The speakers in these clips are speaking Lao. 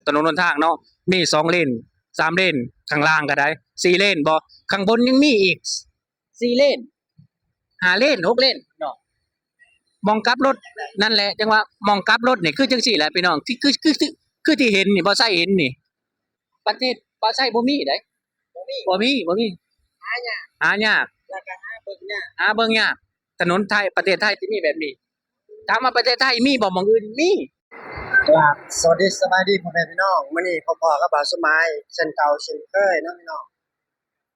ຖະໜົນຫົນທາງເນາະ ມີສອງເລນ ສາມເລນ ຂ້າງລ່າງກໍໄດ້ສີ່ເລນບໍ ຂ້າງບົນຍັງມີອີກສີ່ເລນ ຫ້າເລນ ຫົກເລນເນາະ ໝ່ອງກັບລົດ ນັ້ນແຫຼະ ຈັ່ງວ່າໝ່ອງກັບລົດນີ້ຄືຈັ່ງຊີ້ແຫຼະພີ່ນ້ອງ ຄື ຄື ຄື ຄື ຄືທີ່ເຫັນນີ້ ບ່າວໄຊເຫັນນີ້ ປະເທດບ່າວໄຊບໍ່ມີໃດ ບໍ່ມີ ບໍ່ມີ ບໍ່ມີ ຫາຍາກ ຫາຍາກ ແລ້ວກໍຫາເບິ່ງຍາກ ຫາເບິ່ງຍາກ ຖະໜົນໄທ ປະເທດໄທທີ່ມີແບບນີ້ ຖາມວ່າປະເທດໄທມີບໍ່ ໝ່ອງອື່ນມີ ກາບສະຫວັດດີສະບາຍດີພໍ່ແມ່ພີ່ນ້ອງ ມື້ນີ້ພົບພໍ້ກັບບ່າວສົມໝາຍເຊັ່ນເກົ່າເຊັ່ນເຄີຍເນາະພີ່ນ້ອງ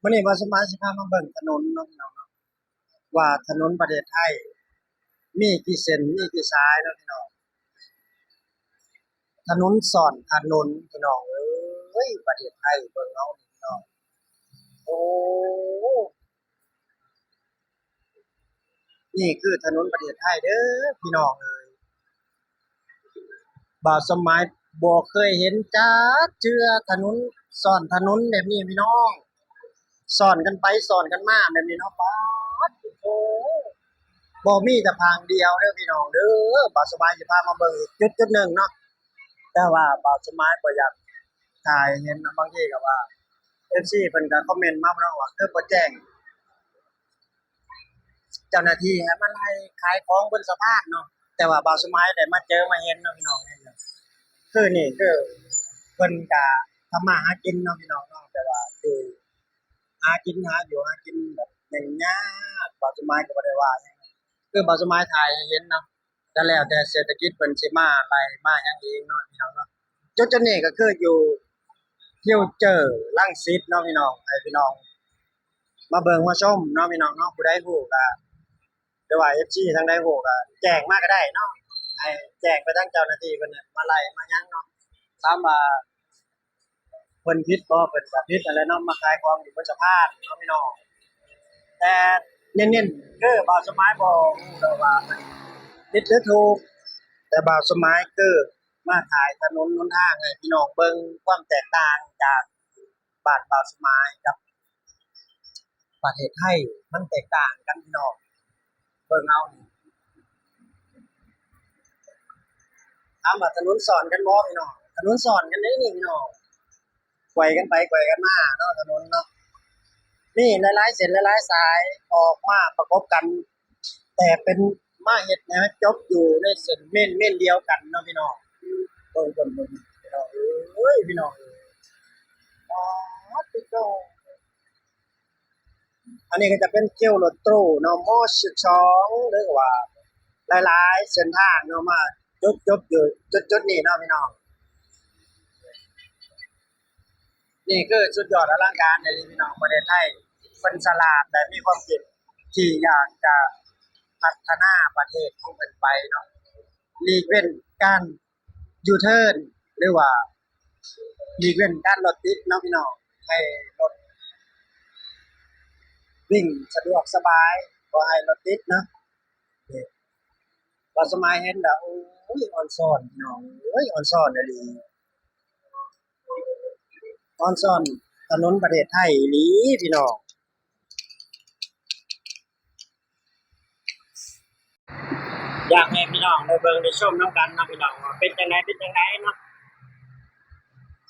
ມື້ນີ້ບ່າວສົມໝາຍຊິພາມາເບິ່ງຖະໜົນເນາະພີ່ນ້ອງເນາະ ວ່າຖະໜົນປະເທດໄທມີກີ່ເສັ້ນ ມີກີ່ສາຍເນາະພີ່ນ້ອງ ຖະໜົນຊ້ອນຖະໜົນພີ່ນ້ອງເອີຍ ປະເທດໄທເບິ່ງເອົາພີ່ນ້ອງ ໂອ້ ນີ້ຄືຖະໜົນປະເທດໄທເດີພີ່ນ້ອງເອີຍ ບ່າວສົມໝາຍບໍ່ເຄີຍເຫັນຈັກເທື່ອ ຖະໜົນຊ້ອນຖະໜົນແບບນີ້ພີ່ນ້ອງ ຊ້ອນກັນໄປຊ້ອນກັນມາແບບນີ້ເນາະ ປາດໂທ້ ບໍ່ມີແຕ່ພາງດຽວເດີພີ່ນ້ອງເດີ ບ່າວສົມໝາຍຊິພາມາເບິ່ງອີກຈຸດໆໜຶ່ງເນາະ ແຕ່ວ່າບ່າວສົມໝາຍບໍ່ຢາກຖ່າຍໃຫ້ເຫັນນະ ບາງທີກໍວ່າເອັຟຊີເພິ່ນກໍຄອມເມັນມາເນາະວ່າຄືບໍ່ແຈ້ງເຈົ້າໜ້າທີ່ໃຫ້ມາໄລ່ຂາຍຂອງບົນສະພານເນາະ ແຕ່ວ່າບ່າວສົມໝາຍໄດ້ມາເຈີມາເຫັນເນາະພີ່ນ້ອງ ຄືນີ້ຄືເພິ່ນກະທຳມາຫາກິນເນາະພີ່ນ້ອງເນາະ ແຕ່ວ່າຢູ່ ຫາກິນ ຫາຢູ່ຫາກິນແບບຫຍຸ້ງຍາກ ບ່າວສົມໝາຍກໍບໍ່ໄດ້ວ່າຫຍັງ ຄືບ່າວສົມໝາຍຖ່າຍໃຫ້ເຫັນເນາະ ກໍແລ້ວແຕ່ເສດຖະກິດເພິ່ນຊິມາໄລ່ມາຫຍັງເອງເນາະພີ່ນ້ອງເນາະ ຈຸດໆນີ້ກໍຄືຢູ່ຟິວເຈີລັງສິດເນາະພີ່ນ້ອງ ໃຫ້ພີ່ນ້ອງມາເບິ່ງມາຊົມເນາະພີ່ນ້ອງເນາະ ຜູ້ໃດຮູ້ກໍ ຫຼືວ່າເອັຟຊີທາງໃດຮູ້ກໍແຈ້ງມາກໍໄດ້ເນາະ ໃຫ້ແຈ້ງໄປທາງເຈົ້າໜ້າທີ່ເພິ່ນມາໄລ່ມາຫຍັງເນາະ ຖາມວ່າ ເພິ່ນຜິດບໍ່ ເພິ່ນກໍຜິດຫັ້ນແຫຼະເນາະ ມາຂາຍຂອງຢູ່ບົນສະພານເນາະພີ່ນ້ອງ ແຕ່ເນັ້ນໆ ຄືບ່າວສົມໝາຍບໍ່ຮູ້ດອກວ່າເພິ່ນຜິດຫຼືຖືກ ແຕ່ບ່າວສົມໝາຍຄືມາຖ່າຍຖະໜົນຫົນທາງໃຫ້ພີ່ນ້ອງເບິ່ງ ຄວາມແຕກຕ່າງຈາກບ້ານບ່າວສົມໝາຍກັບ ປະເທດໄທມັນແຕກຕ່າງກັນພີ່ນ້ອງ ເບິ່ງເອົາ ຖາມວ່າຖະໜົນຊ້ອນກັນບໍ່ພີ່ນ້ອງ ຖະໜົນຊ້ອນກັນເດ້ນີ້ພີ່ນ້ອງ ໄຂວ້ກັນໄປໄຂວ້ກັນມາເນາະ ຖະໜົນເນາະ ມີຫຼາຍໆເສັ້ນຫຼາຍໆສາຍອອກມາປະກົບກັນ ແຕ່ເປັນມາເຮັດໃຫ້ມັນຈົບຢູ່ໃນເສັ້ນເມນ ເມນດຽວກັນເນາະພີ່ນ້ອງ ເບິ່ງ ເບິ່ງ ເບິ່ງ ພີ່ນ້ອງເອີຍ ພີ່ນ້ອງເອີຍ ປາດຕິໂຕ ອັນນີ້ກໍຈະເປັນຄິວລົດຕູ້ເນາະ ມໍສິບສອງ ຫຼືວ່າຫຼາຍໆເສັ້ນທາງເນາະ ມາຈົບ ຈົບຢູ່ຈຸດໆນີ້ເນາະພີ່ນ້ອງ ນີ້ຄືສຸດຍອດອະລັງການອີ່ຫຼີພີ່ນ້ອງ ປະເທດໄທເພິ່ນສະຫຼາດ ແລະ ມີຄວາມຄິດທີ່ຢາກຈະພັດທະນາປະເທດຂອງເພິ່ນໄປເນາະ ຫຼີກເວັ້ນການຢູເທີນ ຫຼືວ່າຫຼີກເວັ້ນການລົດຕິດເນາະພີ່ນ້ອງ ໃຫ້ລົດວິ່ງສະດວກສະບາຍ ບໍ່ໃຫ້ລົດຕິດເນາະ ນີ້ ບ່າວສະໝາຍເຫັນແລ້ວ ໂອ້ຍ ອອນຊອນພີ່ນ້ອງເອີຍ ອອນຊອນອີ່ຫຼີ ອອນຊອນຖະໜົນປະເທດໄທອີ່ຫຼີພີ່ນ້ອງ ຢາກໃຫ້ພີ່ນ້ອງໄດ້ເບິ່ງໄດ້ຊົມນຳກັນເນາະພີ່ນ້ອງ ວ່າເປັນຈັ່ງໃດ ເປັນຈັ່ງໃດເນາະ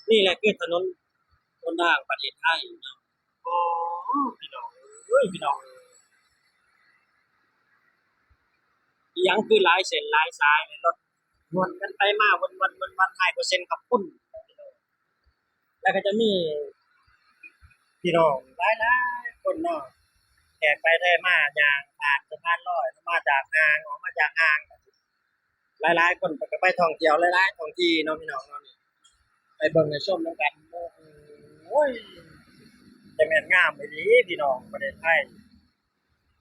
ນີ້ແຫຼະຄືຖະໜົນຫົນທາງປະເທດໄທເນາະ ໂອ້ ພີ່ນ້ອງເອີຍ ພີ່ນ້ອງເອີຍ ອີ່ຫຍັງຄືຫຼາຍເສັ້ນຫຼາຍສາຍ ລົດຫວນກັນໄປມາ ວນໆໆ ຮ້າຍເປີເຊັນຂອບຄຸນ ແລ້ວກໍຈະມີພີ່ນ້ອງຫຼາຍໆຄົນເນາະ ແຂກໄປແຂກມາ ຍ່າງຜ່ານສະພານລອຍ ມາຈາກຫ້າງ ອອກມາຈາກຫ້າງ ຫຼາຍໆຄົນເພິ່ນກໍໄປທ່ອງທ່ຽວຫຼາຍໆທ້ອງທີ່ເນາະພີ່ນ້ອງເນາະ ໄປເບິ່ງໄປຊົມນຳກັນ ໂອ້ຍ ຈະແມ່ນງາມອີ່ຫຼີພີ່ນ້ອງ ປະເທດໄທ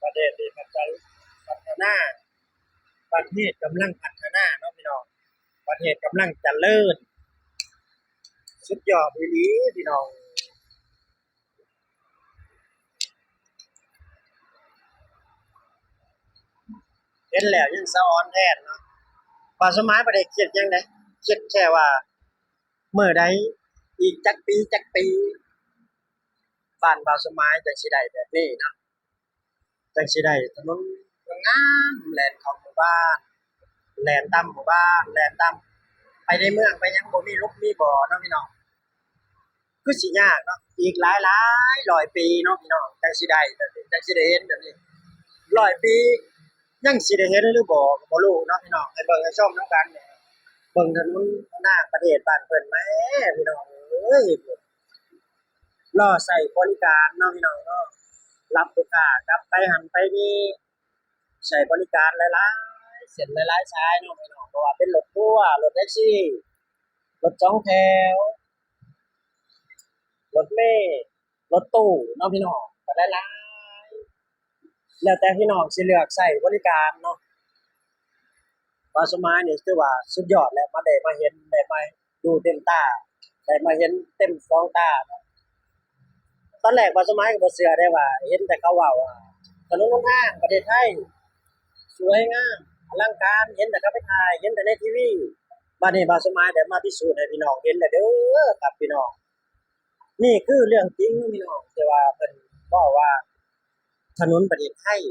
ປະເທດທີ່ພັດທະ ພັດທະນາ ປະເທດກຳລັງພັດທະນາເນາະພີ່ນ້ອງ ປະເທດກຳລັງຈະເລີນ ສຸດຍອດອີ່ຫຼີພີ່ນ້ອງ ເຫັນແລ້ວຍັງສະອອນແທນເນາະ ບ່າວສົມໝາຍບໍ່ໄດ້ຄິດຫຍັງເດ້ ຄິດແຄ່ວ່າມື້ໃດ ອີກຈັກປີ ຈັກປີ ບ້ານບ່າວສົມໝາຍຈັ່ງຊິໄດ້ແບບນີ້ເນາະ ຈັ່ງຊິໄດ້ຖະໜົນງາມໆ ແລ່ນເຂົ້າໝູ່ບ້ານ ແລ່ນຕາມໝູ່ບ້ານ ແລ່ນຕາມ ໄປ ในเมืองไปยังบ่มีหลุมมีบ่อเนาะพี่น้อง คือสิยากเนาะ อีกหลายหลายร้อยปีเนาะพี่น้อง จั่งสิได้แบบนี้ จั่งสิได้เห็นแบบนี้ ร้อยปียังสิได้เห็นหรือบ่ก็บ่รู้เนาะพี่น้อง ให้เบิ่งให้ชมนำกัน เบิ่งถนนหนทางประเทศบ้านเพิ่นแหมพี่น้องเอ้ย รอใช้บริการเนาะพี่น้องเนาะ รับลูกค้ากลับไปหั้นไปนี่ ใช้บริการหลายๆเส้นหลายๆสายเนาะพี่น้อง บ่ว่าเป็นรถทัวร์ รถแท็กซี่ รถสองแถว รถเมล์ รถตู้เนาะพี่น้อง ก็หลายๆ แล้วแต่พี่น้องสิเลือกใช้บริการเนาะ บ่าวสมหมายนี่ถือว่าสุดยอดแล้ว มาได้มาเห็น ได้มาดูเต็มตา ได้มาเห็นเต็มสองตาเนาะ ตอนแรกบ่าวสมหมายก็บ่เชื่อเด้ว่า เห็นแต่เขาเว้าว่าถนนหนทางประเทศไทยสวยงามอลังการ เห็นแต่เขาไปถ่าย เห็นแต่ในทีวี บัดนี้บ่าวสมหมายได้มาพิสูจน์ให้พี่น้องเห็นแล้วเด้อครับพี่น้อง นี่คือเรื่องจริงพี่น้อง ที่ว่าเพิ่นเว้าว่าถนนประเทศไทย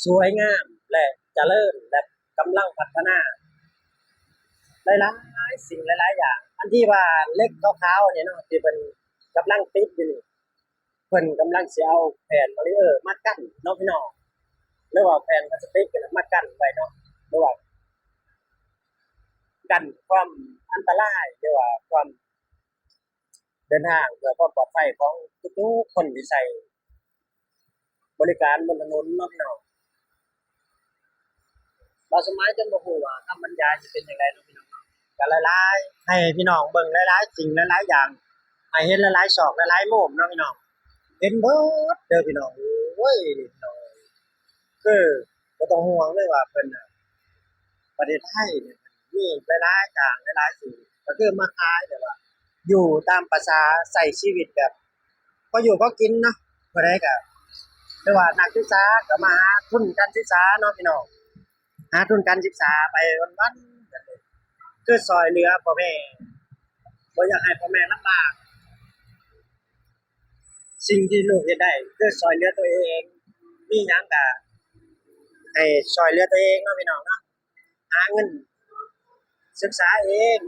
สวยงามและเจริญ และกำลังพัฒนาหลายๆสิ่งหลายๆอย่าง อันที่ว่าเหล็กขาวๆนี่เนาะ ที่เพิ่นกำลังติดอยู่นี่ เพิ่นกำลังสิเอาแผ่นบารีเออร์มากั้นเนาะพี่น้อง หรือว่าแผ่นพลาสติกนั่นน่ะมากั้นไว้เนาะ หรือว่ากันความอันตราย หรือว่าความเดินทาง เพื่อความปลอดภัยของทุกๆคนที่ใช้บริการบนถนนเนาะพี่น้อง บ่าวสมหมายจนบ่ฮู้ว่าคำบรรยายสิเป็นจั่งใดเนาะพี่น้องเนาะ ก็หลายๆ ให้พี่น้องเบิ่งหลายๆสิ่งหลายๆอย่าง ให้เห็นหลายๆซอกหลายๆมุมเนาะพี่น้อง เห็นเบิดเด้อพี่น้อง โอ้ย นี่พี่น้อง คือบ่ต้องห่วงเลยว่าเพิ่นน่ะ ประเทศไทยนี่มีหลายๆอย่างหลายๆสิ่ง ก็คือมาขายแบบว่า อยู่ตามประสาใช้ชีวิตแบบ พออยู่พอกินเนาะ ผู้ใดก็ หรือว่านักศึกษาก็มาหาทุนการศึกษาเนาะพี่น้อง หาทุนการศึกษาไปวันๆ คือซ่อยเหลือพ่อแม่ บ่อยากให้พ่อแม่ลำบาก สิ่งที่ลูกเฮ็ดได้คือซ่อยเหลือตัวเอง มีหยังก็ให้ซ่อยเหลือตัวเองเนาะพี่น้องเนาะ หาเงินศึกษาเอง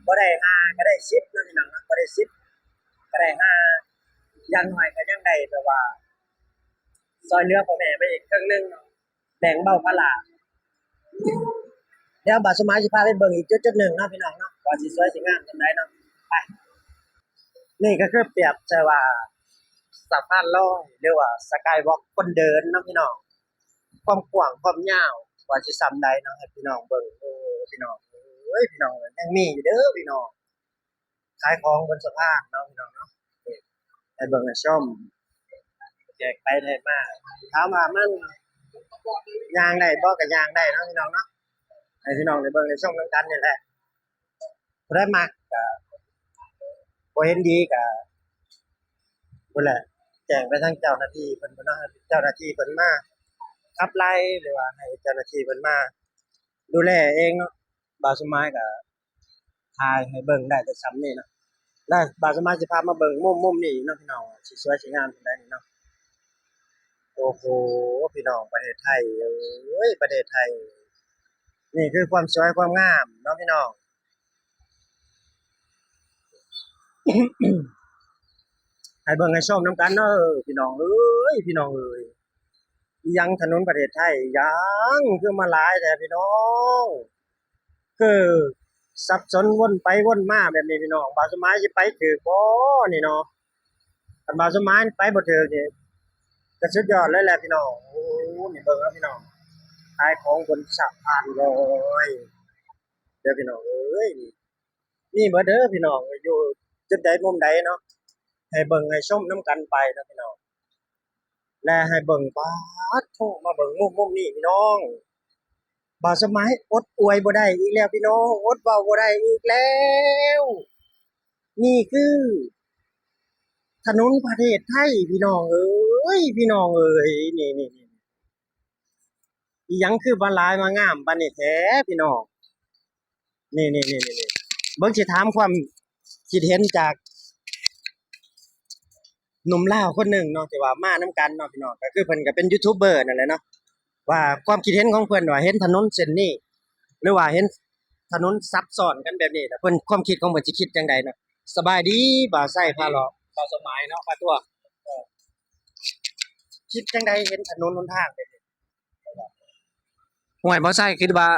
บ่ได้ห้าก็ได้สิบเนาะพี่น้องเนาะ บ่ได้สิบก็ได้ห้า อย่างน้อยก็ยังได้แบบว่าซ่อยเหลือพ่อแม่ไปอีกครึ่งหนึ่งเนาะ แบ่งเบาภาระ เดี๋ยวบ่าวสมหมายสิพาไปเบิ่งอีกจุดๆหนึ่งเนาะพี่น้องเนาะ ว่าสิสวยสิงามส่ำใดเนาะ ไป นี่ก็คือเปรียบใส่ว่าสะพานลอย หรือว่าสกายวอล์กคนเดินเนาะพี่น้อง ความกว้างความยาวว่าสิส่ำใดเนาะ ให้พี่น้องเบิ่ง โอ้ พี่น้องเอ้ย พี่น้อง ยังมีอยู่เด้อพี่น้อง ขายของบนสะพานเนาะพี่น้องเนาะ นี่ ให้เบิ่งให้ชม แจกไปแจกมา ถามว่ามันย่างได้บ่ ก็ย่างได้เนาะพี่น้องเนาะ ให้พี่น้องได้เบิ่งได้ชมนำกันนี่แหละ ผู้ใดมักก็ บ่เห็นดีก็ พุ้นแหละ แจ้งไปทางเจ้าหน้าที่เพิ่นพุ้นเนาะ ให้เจ้าหน้าที่เพิ่นมาขับไล่ หรือว่าให้เจ้าหน้าที่เพิ่นมาดูแลเองเนาะ บ่าวสมหมายก็ถ่ายให้เบิ่งได้แต่ส่ำนี้เนาะ แล้วบ่าวสมหมายสิพามาเบิ่งมุม มุมนี้อีกเนาะพี่น้อง ว่าสิสวยสิงามส่ำใดนี่เนาะ โอ้โห พี่น้อง ประเทศไทยเอ้ย ประเทศไทย นี่คือความสวยความงามเนาะพี่น้อง ให้เบิ่งให้ชมนำกันเนาะพี่น้องเอ้ย พี่น้องเอ้ย อีหยังถนนประเทศไทย อีหยังคือมาหลายแท้พี่น้อง คือสับสนวนไปวนมาแบบนี้พี่น้อง บ่าวสมหมายสิไปถูกบ่นี่เนาะ คันบ่าวสมหมายไปบ่ถูกนี่ ก็สุดยอดเลยแหละพี่น้อง โอ้ นี่เบิ่งเอาพี่น้อง ขายของบนสะพานลอยเด้อพี่น้องเอ้ย นี่ มีเบิดเด้อพี่น้อง อยู่จุดใดมุมใดเนาะ ให้เบิ่งให้ชมนำกันไปเนาะพี่น้อง และให้เบิ่ง ป๊าดโธ่ มาเบิ่งมุม มุมนี้พี่น้อง บ่าวสมหมายอดอวยบ่ได้อีกแล้วพี่น้อง อดเว้าบ่ได้อีกแล้ว นี่คือถนนประเทศไทยพี่น้องเอ้ย พี่น้องเอ้ย นี่ นี่ นี่ อีหยังคือมาหลายมางามปานนี้แท้พี่น้อง นี่ นี่ นี่ นี่ เบิ่งสิถามความคิดเห็นจากหนุ่มลาวคนหนึ่งเนาะ ที่ว่ามานำกันเนาะพี่น้อง ก็คือเพิ่นก็เป็นยูทูบเบอร์นั่นแหละเนาะ ว่าความคิดเห็นของเพิ่นว่าเห็นถนนเส้นนี้ หรือว่าเห็น ຖະໜົນຊັບຊ້ອນກັນແບບນີ້ ແລ້ວເພິ່ນ ຄວາມຄິດຂອງເພິ່ນຊິຄິດຈັ່ງໃດເນາະ? ສະບາຍດີ ບ່າວໄຊພາເລາະ ບ່າວສົມໝາຍເນາະ ພາທົວ ເອີ ຄິດຈັ່ງໃດເຫັນຖະໜົນຫົນທາງແບບນີ້? ຫ້ວຍ ບ່າວໄຊຄິດວ່າ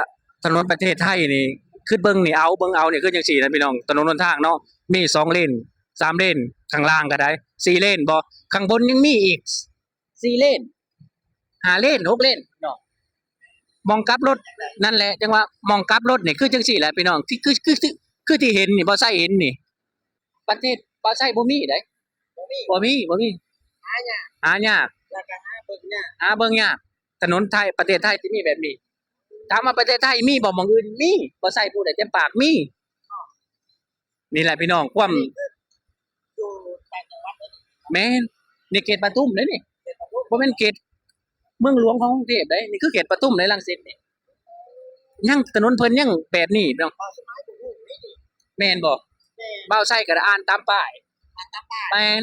ຖະໜົນປະເທດໄທນີ້ ຄືເບິ່ງນີ້ເອົາ ເບິ່ງເອົານີ້ຄືຈັ່ງຊີ້ນະພີ່ນ້ອງ ຖະໜົນຫົນທາງເນາະ ມີສອງເລນ ສາມເລນ ຂ້າງລ່າງກໍໄດ້ ສີ່ເລນບໍ ຂ້າງບົນຍັງມີອີກ ສີ່ເລນ ຫ້າເລນ ຫົກເລນເນາະ ໝ່ອງກັບລົດ ນັ້ນແຫຼະ ຈັ່ງວ່າໝ່ອງກັບລົດນີ້ຄືຈັ່ງຊີ້ແຫຼະພີ່ນ້ອງ ທີ່ ຄື ຄື ຄື ຄືທີ່ເຫັນນີ້ ບ່າວໄຊເຫັນນີ້ ປະເທດບ່າວໄຊບໍ່ມີໃດ ບໍ່ມີ ບໍ່ມີ ບໍ່ມີ ຫາຍາກ ຫາຍາກ ແລ້ວກໍຫາເບິ່ງຍາກ ຫາເບິ່ງຍາກ ຖະໜົນໄທ ປະເທດໄທທີ່ມີແບບນີ້ ຖາມວ່າປະເທດໄທມີບໍ່ ໝ່ອງອື່ນມີ ບ່າວໄຊຜູ້ໃດເຕັມປາກ ມີ ນີ້ແຫຼະພີ່ນ້ອງ ຄວາມ ຢູ່ຕ່າງຈັງຫວັດເດ້ ແມ່ນ ນີ້ເຂດປະທຸມເດ້ນີ້ ເຂດປະທຸມ ບໍ່ແມ່ນເຂດເມືອງຫຼວງຂອງກຸງເທບເດ້ ນີ້ຄືເຂດປະທຸມໃນລັງສິດນີ້ ຍັງຖະໜົນເພິ່ນຍັງແບບນີ້ເນາະ ບ່າວສະໝາຍບໍ່ຮູ້ເດ້ນີ້ ແມ່ນບໍ່? ແມ່ນ ບ່າວໄຊກໍໄດ້ອ່ານຕາມປ້າຍ ອ່ານຕາມປ້າຍ ແມ່ນ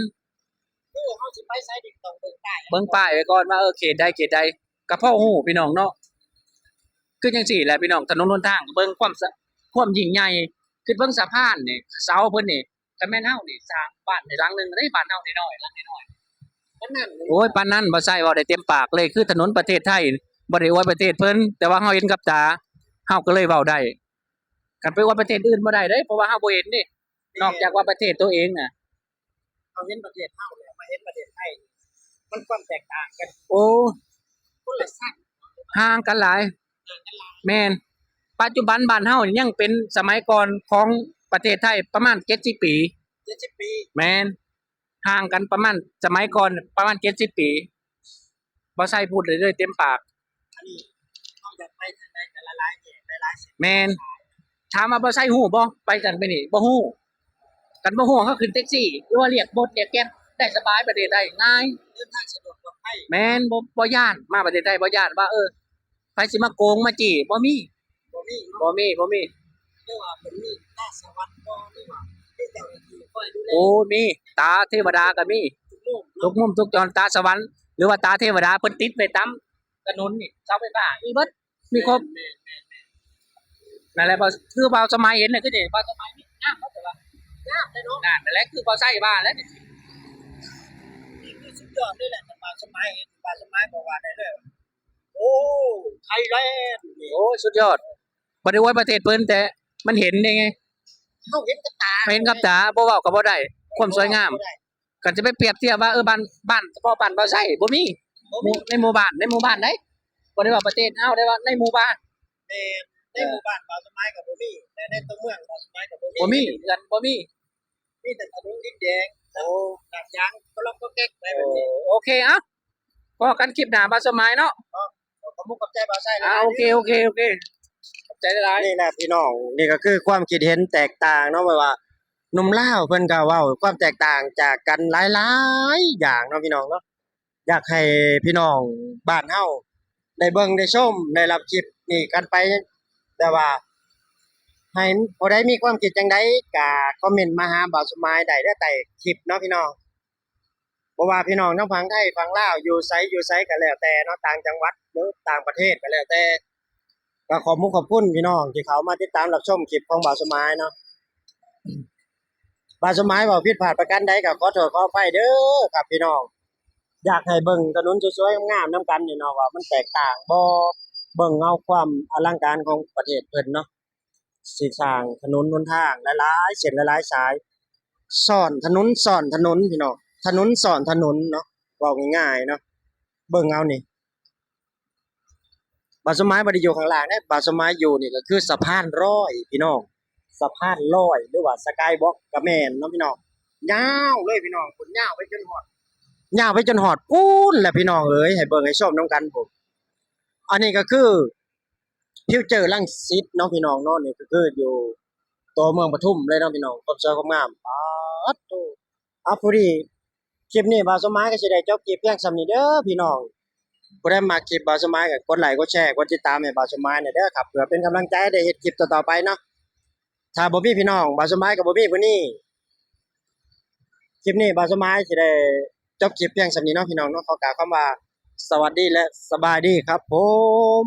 ຄືເຮົາຊິໄປໃສນີ້ຕ້ອງເບິ່ງປ້າຍ ເບິ່ງປ້າຍໄວ້ກ່ອນວ່າ ເອີ ເຂດໃດ ເຂດໃດ ກໍພໍຮູ້ພີ່ນ້ອງເນາະ ຄືຈັ່ງຊີ້ແຫຼະພີ່ນ້ອງ ຖະໜົນຫົນທາງ ເບິ່ງຄວາມສະ ຄວາມຍິ່ງໃຫຍ່ ຄິດເບິ່ງສະພານນີ້ ເສົາເພິ່ນນີ້ ຄັນແມ່ນເຮົານີ້ສ້າງບ້ານໃຫ້ຫຼັງໜຶ່ງເດ້ ບ້ານເຮົານ້ອຍໆ ຫຼັງນ້ອຍໆ ປານນັ້ນ ໂອ້ຍ ປານນັ້ນ ບໍ່ໃຊ່ເວົ້າໄດ້ເຕັມປາກເລີຍ ຄືຖະໜົນປະເທດໄທ ບໍ່ໄດ້ອວຍປະເທດເພິ່ນ ແຕ່ວ່າເຮົາເຫັນກັບຕາ ເຮົາກໍເລີຍເວົ້າໄດ້ ຄັນໄປອວຍປະເທດອື່ນບໍ່ໄດ້ເດ້ ເພາະວ່າເຮົາບໍ່ເຫັນເດ້ ແມ່ນ ນອກຈາກວ່າປະເທດຕົວເອງນະ ເຮົາເຫັນປະເທດເຮົາແລ້ວ ມາເຫັນປະເທດໄທ ມັນຄວາມແຕກຕ່າງກັນ ໂອ້ ຄົນລະຊັ້ນ ຫ່າງກັນຫຼາຍ ແມ່ນ ປັດຈຸບັນບ້ານເຮົາຍັງເປັນສະໄໝກ່ອນຂອງປະເທດໄທປະມານເຈັດສິບປີ ເຈັດສິບປີ ແມ່ນ ຫ່າງກັນປະມານ ສະໄໝກ່ອນປະມານເຈັດສິບປີ ບໍ່ໃຊ່ ພູດໄດ້ເຕັມປາກ ອັນນີ້ເຮົາຢາກໄປທາງໃດກໍຫຼາຍໆແຍກ ຫຼາຍໆເສັ້ນ ແມ່ນ ຖາມວ່າບໍ່ໃຊ່ຮູ້ບໍ່ ໄປຈັ່ງໄປນີ້ ບໍ່ຮູ້ ຄັນບໍ່ຮູ້ເຮົາຂຶ້ນແທັກຊີ ຫຼືວ່າລຽກບົດລຽກແກັບໄດ້ສະບາຍ ປະເທດໄທງ່າຍ ເດີນທາງສະດວກປອດໄພ ແມ່ນ ບໍ່ ບໍ່ຢ້ານ ມາປະເທດໄທບໍ່ຢ້ານວ່າ ເອີ ໃຜຊິມາໂກງມາຈີ້ ບໍ່ມີ ບໍ່ມີເນາະ ບໍ່ມີ ບໍ່ມີ ຫຼືວ່າເພິ່ນມີຕາສະຫວັດບໍ່ ຫຼືວ່າມີເຈົ້າໜ້າທີ່ຄອຍດູແລ ໂອ້ ມີຕາເທວະດາກໍມີ ທຸກມຸມເນາະ ທຸກມຸມທຸກຈອນ ຕາສະຫວັນ ຫຼືວ່າຕາເທວະດາ ເພິ່ນຕິດໄວ້ຕາມຖະໜົນນີ້ ເສົາໄຟຟ້າມີເບິດ ມີຄົບ ແມ່ນໆໆ ນັ້ນແຫຼະ ບ່າວ ຄືບ່າວສະໝາຍເຫັນນະ ຄືນີ້ ບ່າວສະໝາຍນີ້ງາມເນາະ ແຕ່ວ່າງາມແຫຼະ ຄືບ່າວໄຊວ່າແຫຼະ ນີ້ຄືສຸດຍອດເລີຍແຫຼະ ບ່າວສະໝາຍເຫັນ ບ່າວສະໝາຍບອກວ່າໄດ້ເລີຍ ໂອ້ ໄທແລນ ໂອ້ ສຸດຍອດ ບໍ່ໄດ້ອວຍປະເທດເພິ່ນ ແຕ່ມັນເຫັນໄດ້ໄງ ເຮົາເຫັນກັບຕາ ເຫັນກັບຕາ ບໍ່ເວົ້າກໍບໍ່ໄດ້ ຄວາມສວຍງາມ ບໍ່ເວົ້າກໍບໍ່ໄດ້ ຄັນຈະໄປປຽບທຽບວ່າ ເອີ ບ້ານ ບ້ານ ສະເພາະບ້ານບ່າວໄຊບໍ່ມີ ບໍ່ມີ ໃນໝູ່ບ້ານ ໃນໝູ່ບ້ານໃດ ບໍ່ໄດ້ວ່າປະເທດເຮົາ ໄດ້ວ່າໃນໝູ່ບ້ານ ແມ່ນ ໃນໝູ່ບ້ານບ່າວສະໝາຍກໍບໍ່ມີ ແລະໃນຕົວເມືອງບ່າວສະໝາຍກໍບໍ່ມີ ບໍ່ມີ ເຮືອນບໍ່ມີ ມີແຕ່ຖະໜົນດິນແດງ ໂອ້ ກາດຢາງກໍລັອກກໍແກັກໄປແບບນີ້ ໂອເຄ ເອົ້າ ພໍ້ກັນຄລິບໜ້າບ່າວສະໝາຍເນາະ ເນາະ ຂອບຄຸນຂອບໃຈບ່າວໄຊຫຼາຍໆ ອ່າ ໂອເຄ ໂອເຄ ໂອເຄ ຂອບໃຈຫຼາຍໆ ນີ້ແຫຼະພີ່ນ້ອງ ນີ້ກໍຄືຄວາມຄິດເຫັນແຕກຕ່າງເນາະ ແບບວ່າໜຸ່ມລາວເພິ່ນກໍເວົ້າຄວາມແຕກຕ່າງຈາກກັນຫຼາຍໆຢ່າງເນາະພີ່ນ້ອງເນາະ ຢາກໃຫ້ພີ່ນ້ອງບ້ານເຮົາໄດ້ເບິ່ງໄດ້ຊົມ ໄດ້ຮັບຄລິບນີ້ກັນໄປ ແຕ່ວ່າໃຫ້ຜູ້ໃດມີຄວາມຄິດຈັ່ງໃດກໍຄອມເມັນມາຫາບ່າວສະໝາຍໄດ້ເດີ້ ໃຕ້ຄລິບເນາະພີ່ນ້ອງ ບໍ່ວ່າພີ່ນ້ອງທາງຝັ່ງໄທຝັ່ງລາວ ຢູ່ໃສຢູ່ໃສກໍແລ້ວແຕ່ເນາະ ຕ່າງຈັງຫວັດ ຫຼືຕ່າງປະເທດກໍແລ້ວແຕ່ ກໍຂອບມຸກຂອບຄຸນພີ່ນ້ອງທີ່ເຂົ້າມາຕິດຕາມຮັບຊົມຄລິບຂອງບ່າວສະໝາຍເນາະ ບ່າວສະໝາຍເວົ້າຜິດພາດປະການໃດກໍຂໍໂທດຂໍອະໄພເດີ້ຄັບພີ່ນ້ອງ ຢາກໃຫ້ເບິ່ງຖະໜົນສວຍໆງາມໆນຳກັນນີ້ເນາະ ວ່າມັນແຕກຕ່າງບໍ່ ເບິ່ງເອົາຄວາມອະລັງການຂອງປະເທດເພິ່ນເນາະ ຊິສ້າງຖະໜົນຫົນທາງຫຼາຍໆເສັ້ນຫຼາຍໆສາຍ ຊ້ອນຖະໜົນຊ້ອນຖະໜົນພີ່ນ້ອງ ຖະໜົນຊ້ອນຖະໜົນເນາະ ເວົ້າງ່າຍໆເນາະ ເບິ່ງເອົານີ້ ບ່າວສະໝາຍບໍ່ໄດ້ຢູ່ຂ້າງລ່າງເດ້ ບ່າວສະໝາຍຢູ່ນີ້ກໍຄືສະພານລອຍພີ່ນ້ອງ ສະພານລອຍ ຫຼືວ່າສະກາຍບລັອກກໍແມ່ນເນາະພີ່ນ້ອງ ຍາວເລີຍພີ່ນ້ອງ ພຸ້ນຍາວໄປຈົນຮອດ ຍາວໄປຈົນຮອດພຸ້ນແຫຼະພີ່ນ້ອງເອີຍ ໃຫ້ເບິ່ງໃຫ້ຊົມນຳກັນພຸ້ນ ອັນນີ້ກໍຄື ຟິວເຈີລັງສິດເນາະພີ່ນ້ອງເນາະ ນີ້ກໍຄືຢູ່ຕົວເມືອງປະທຸມເລີຍເນາະພີ່ນ້ອງ ຄວາມສວຍຄວາມງາມ ປາດໂທ້ ເອົາ ພໍດີຄລິບນີ້ບ່າວສົມໝາຍກໍຊິໄດ້ຈົບຄລິບພຽງສ່ຳນີ້ເດີ້ພີ່ນ້ອງ ຜູ້ໃດມັກຄລິບບ່າວສົມໝາຍກໍກົດໄລ້ກົດແຊກົດຕິດຕາມໃຫ້ບ່າວສົມໝາຍແດ່ເດີ້ຄັບ ເພື່ອເປັນກຳລັງໃຈໄດ້ເຮັດຄລິບຕໍ່ໆໄປເນາະ ຖ້າບໍ່ມີພີ່ນ້ອງ ບ່າວສົມໝາຍກໍບໍ່ມີມື້ນີ້ ຄລິບນີ້ບ່າວສົມໝາຍຊິໄດ້ຈົບຄລິບພຽງສ່ຳນີ້ເນາະພີ່ນ້ອງເນາະ ຂໍກ່າວຄຳວ່າ ສະຫວັດດີ ແລະ ສະບາຍດີຄັບຜົມ.